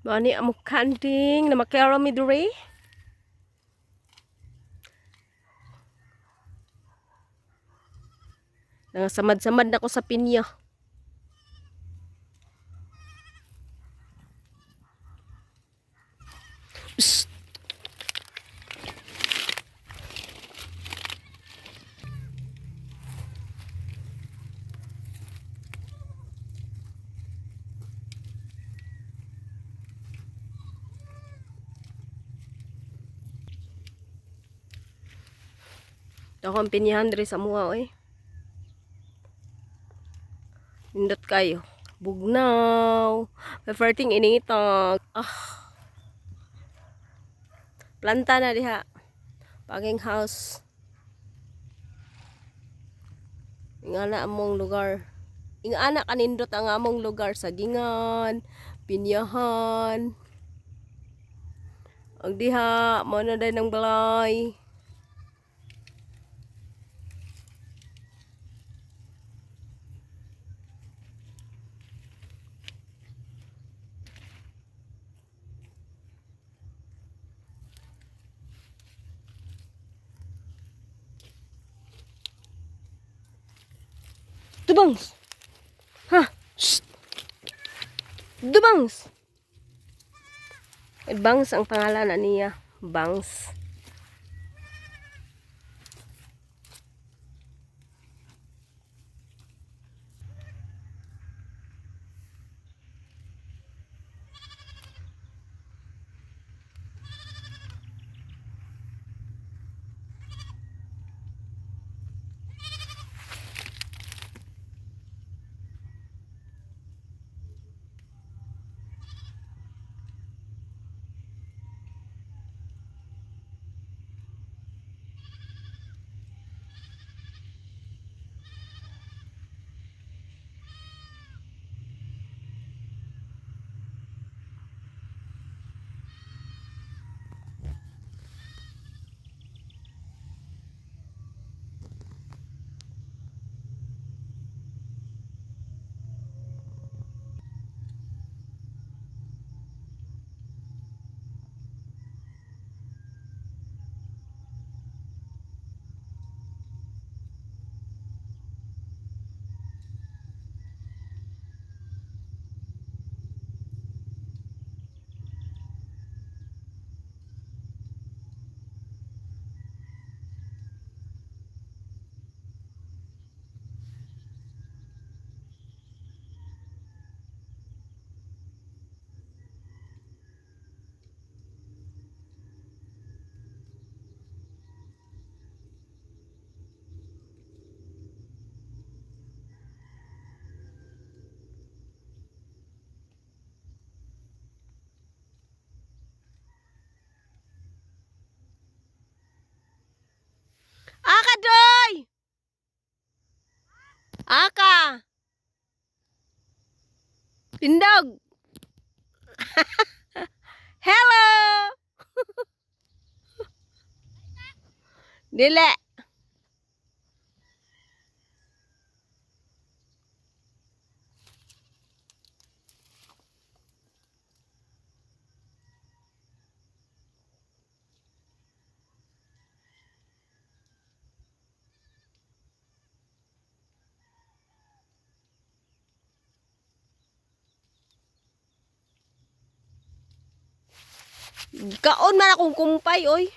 Mao ni among kanding na makera mi diri. Nangasamad-samad na ko sa pinya. Psst. Ako ang pinyahan diri sa mua oy. Nindot kayo. Bugnaw. May ferting initag. Ah. Planta na diha. Paging house. Ingana among lugar. Ingana kanindot ang among lugar sa gingan, pinyahan. Ang diha, mo na din ang balay. Dubangs! Ha? Shh! Dubangs! Eh, Bangs ang pangalan na niya. Bangs. Aka, Doy! Aka! Tindog! Hello! Dili. Kaon man akong kumpay, oy.